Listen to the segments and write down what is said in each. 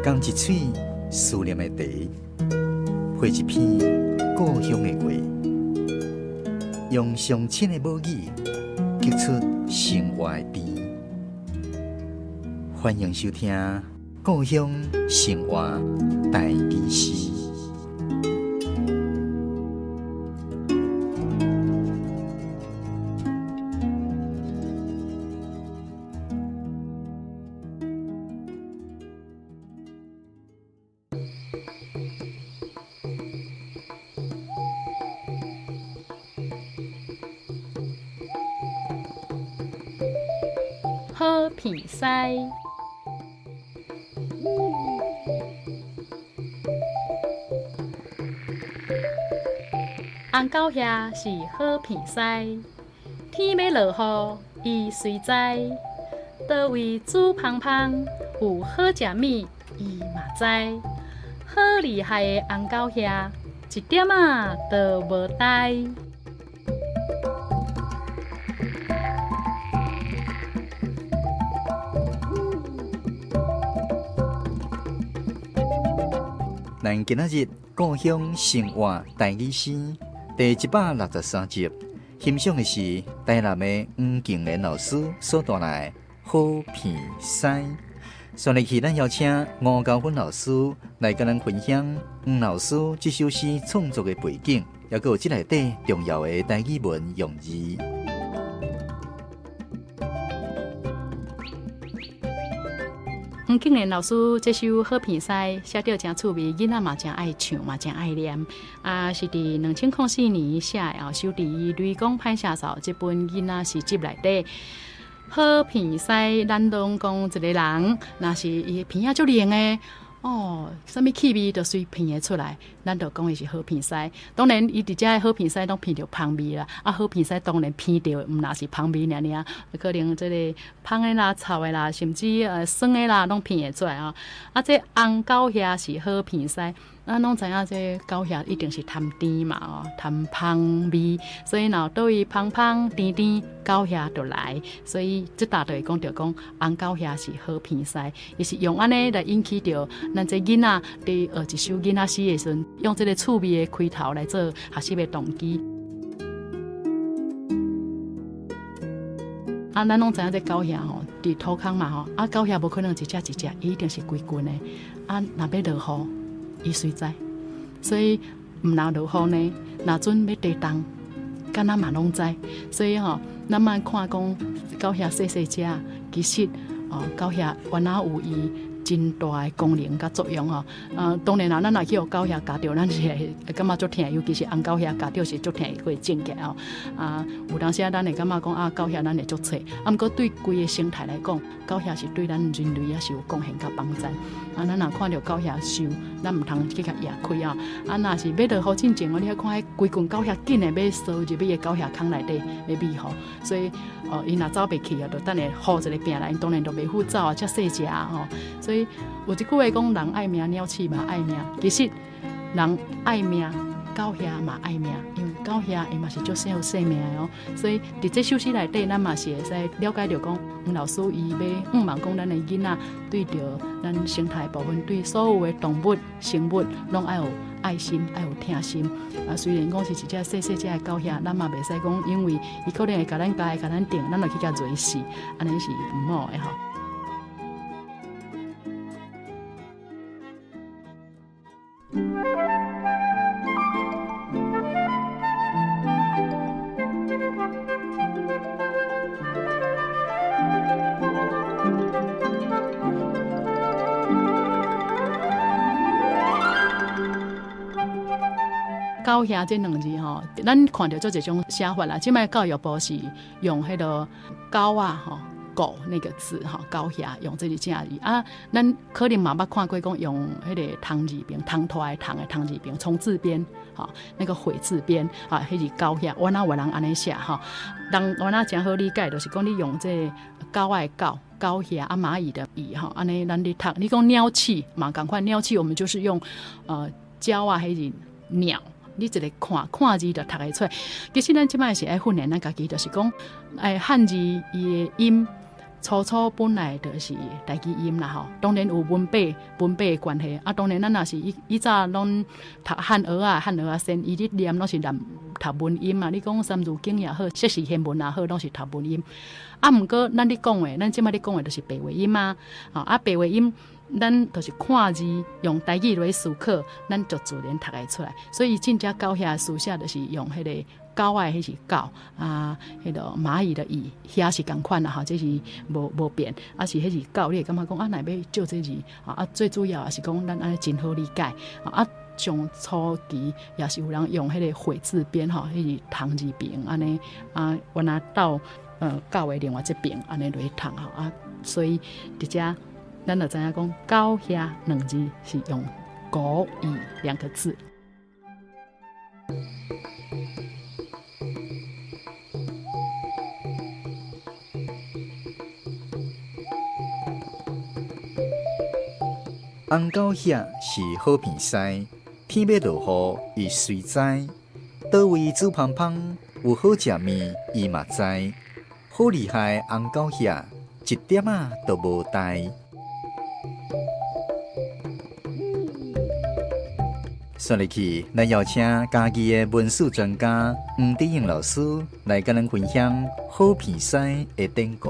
仝一喙思念的茶，配一篇故鄉的話，用上親的母語，激出生活的甜。歡迎收聽《故鄉生活台語詩》。好鼻師。紅狗兄是好鼻師，天欲落雨，伊隨知。佗位煮芳芳，有好食物，伊嘛知。好厲害的紅狗兄，一點仔都無呆。咱今仔日故鄉生活台語詩第163集，欣賞的是台南的黃敬蓮老師所帶來的《好鼻師》。煞落去，咱邀請吳高芬老師來佮咱分享黃老師這首詩創作的背景，抑閣有這內底重要的台語文用字。黃敬蓮老師這首《好鼻師》寫得誠趣味，囡仔嘛誠愛唱，嘛誠愛念。啊，是佇2004年寫的，後收佇伊《雷公歹寫數》這本囡仔詩集內底。好鼻師，咱攏講一个人，若是伊的鼻仔足靈的，哦，啥物氣味都隨鼻會出來，咱就講伊是好鼻師。當然，伊佇遮的好鼻師攏鼻著芳味啦，啊，好鼻師當然鼻著毋若是芳味爾爾，可能這个芳的啦、臭的啦，甚至酸的啦，攏鼻會出來吼。啊，這紅狗兄是好鼻師。咱攏知影，這狗兄一定是貪甜嘛，哦，貪芳味，所以若佗位芳芳甜甜，狗兄就來。所以這搭就會講著講，紅狗兄是好鼻師，伊是用按呢來引起著咱這囡仔佇學一首囡仔詩的時陣，用這个趣味的開頭來做學習的動機。啊，咱攏知影這狗兄吼，佇土空嘛吼，啊，狗兄無可能一隻一隻，伊一定是規群的。啊，若欲落雨，伊隨知，所以毋若落雨呢，若陣欲地動，敢若嘛攏知。所以吼，咱莫看講狗兄細細隻，其實哦，狗兄原來有伊真大的功能佮作用吼。當然啦，咱若去予狗兄咬著，咱是會感覺足疼，尤其是紅狗兄咬著是足疼，會種起來吼。啊，有當時啊，咱會感覺講啊，狗兄咱會足脆，啊，毋過對規个生態來講，狗兄是對咱人類也是有貢獻佮幫助。啊，咱若看著狗兄瘦，咱毋通去共掖開啊。啊，若是欲落雨進前哦，你愛看彼規群狗兄緊的欲踅入去个狗兄空內底欲避雨，所以哦，𪜶若走袂去啊，就等下雨一个拚來，𪜶當然就袂赴走啊，遮細隻吼。所以有一句話講，人愛命，鳥鼠嘛愛命。其實人愛命，狗兄嘛愛命，因為狗兄伊嘛是足有生命的哦。所以佇這首詩內底，咱嘛是會使了解著講，黃老師伊欲向望講，咱的囡仔對著咱生態部分，對所有的動物、生物，攏愛有愛心，愛有疼心。啊，雖然講是一隻細細隻的狗兄，咱嘛袂使講，因為伊可能會共咱咬，共咱叮，咱就去共蹂死，按呢是毋好的吼。狗兄這兩字吼，咱看著足濟種寫法啦。這擺教育部是用彼个狗仔吼，狗那個字吼，狗兄用這个正字啊。咱可能嘛捌看過講用彼个蟲字邊，蟲拖的蟲的蟲字邊，蟲字邊，吼，那個悔字邊啊，彼是狗兄，原來有人按呢寫吼，人原來誠好理解，就是講你用這个狗仔的狗，狗兄啊，螞蟻的蟻吼，按呢咱咧讀。你講鳥鼠嘛仝款，鳥鼠我們就是用鳥仔彼字鳥。你一个看看字就讀會出來。其實咱這擺是愛訓練咱家己，就是講，漢字伊的音初初本來就是台語音啦吼，當然有文法文法的關係啊。當然咱若是以以早攏讀漢學仔，漢學仔先，伊咧念攏是念讀文音嘛。你講三字經也好，釋氏獻文也好，攏是讀文音。啊，毋過咱咧講的，咱這擺咧講的就是白話音啊。啊，白話音，咱就是看字用台語來思考，咱就自然讀會出來。所以真正狗遐書寫就是用彼個。狗仔彼是狗啊，彼个螞蟻的蟻，遐是仝款啦吼，這是無無變。啊是彼是狗，你會感覺講啊，若欲照這字啊，最主要也是講咱按呢真好理解啊。上初期也是有人用彼個火字邊吼，彼是虫字邊按呢啊，原來鬥狗的另外這邊按呢來讀吼啊，所以佇遮咱就知影講狗遐兩字是用狗蟻兩個字。紅狗遐是好片師，天欲落雨伊隨知，佗位煮芳芳，有好食麵伊嘛知，好厲害紅狗遐，一點仔都無呆。紲入去，咱邀請嘉義的文史專家黃德英老師來佮咱分享好片師的典故。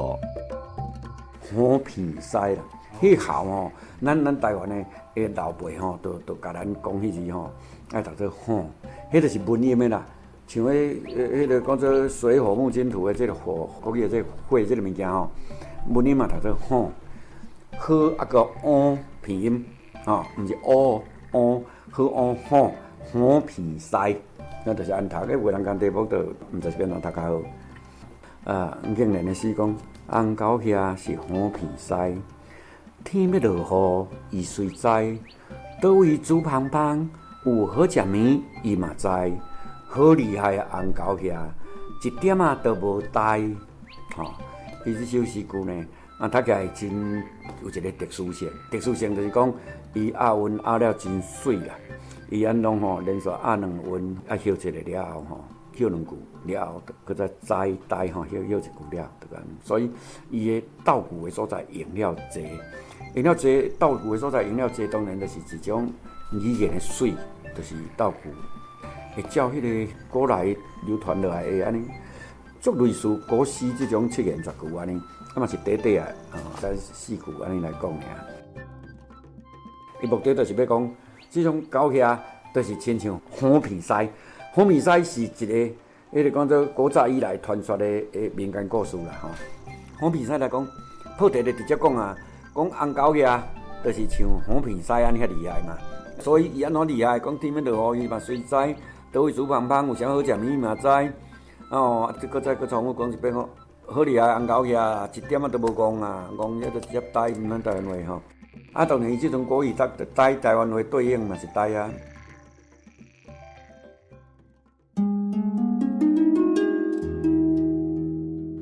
好片師啦，彼校吼，咱咱台灣的的老輩吼，都都共咱講彼字吼，愛讀做吼，彼就是文音的啦。像彼彼个講做水火木金土的這个火，國語的這个火這个物件吼，文音嘛讀做吼，好啊閣烏片音，吼，毋是烏烏。好乌吼，好片師，那就是按讀，有的人共題目就毋知是欲按怎讀較好。啊，黃敬蓮的詩講，紅狗遐是好片師，天欲落雨伊隨知，佗位煮芳芳，有好食麵伊嘛知，好厲害的紅狗遐，一點仔都無呆。吼，伊這首詩句呢，啊，讀起來真有一个特殊性，特殊性就是講，伊押韻押了真媠啦。伊按攏吼連續押兩韻，啊歇一个了後吼，歇兩句了後，閣再知呆吼，歇歇一句了，就按呢。所以伊的鬥句的所在用了濟，用了濟鬥句的所在用了濟，當然就是一種語言的媠，就是鬥句，會照彼个古來流傳落來的按呢，足類似古詩這種七言絕句按呢，啊嘛是短短的，吼，才四句按呢來講爾。伊目的就是欲講，這種狗遐就是親像虎鼻師，虎鼻師是一个，彼个講做古早以來傳說的的民間故事啦吼。虎鼻師來講，破題就直接講啊，講紅狗遐就是像虎鼻師按呢遐厲害嘛。所以伊按怎厲害，講天欲落雨伊嘛隨知，佗位煮芳芳有啥好食物伊嘛知。哦，這閣再閣重複講一遍吼，好厲害紅狗遐，一點仔都無戇啊，戇遐就直接呆，毋咱台灣話吼。啊，當然伊這陣國語讀呆，台灣話對應嘛是呆啊。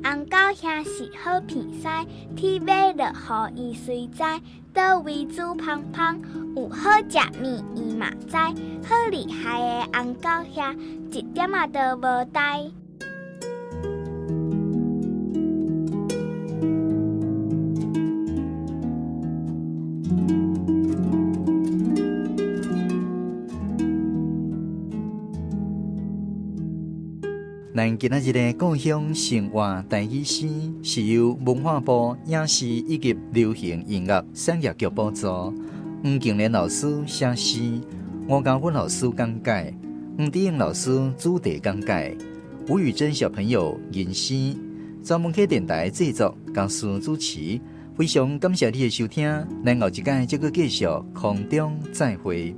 紅狗遐是好片師，天欲落雨伊隨知，佗位煮芳芳，有好食麵伊嘛知，好厲害的紅狗遐，一點仔都無呆。咱今仔日的故鄉生活台語詩，是由文化部影視以及流行音樂產業局補助，黃敬蓮老師寫詩，吳家芬老師講解，黃德英老師主題講解，吳宇珍小朋友吟詩，專門客電台製作，江蘇主持。非常感謝你的收聽，咱後一擺再閣繼續空中再會。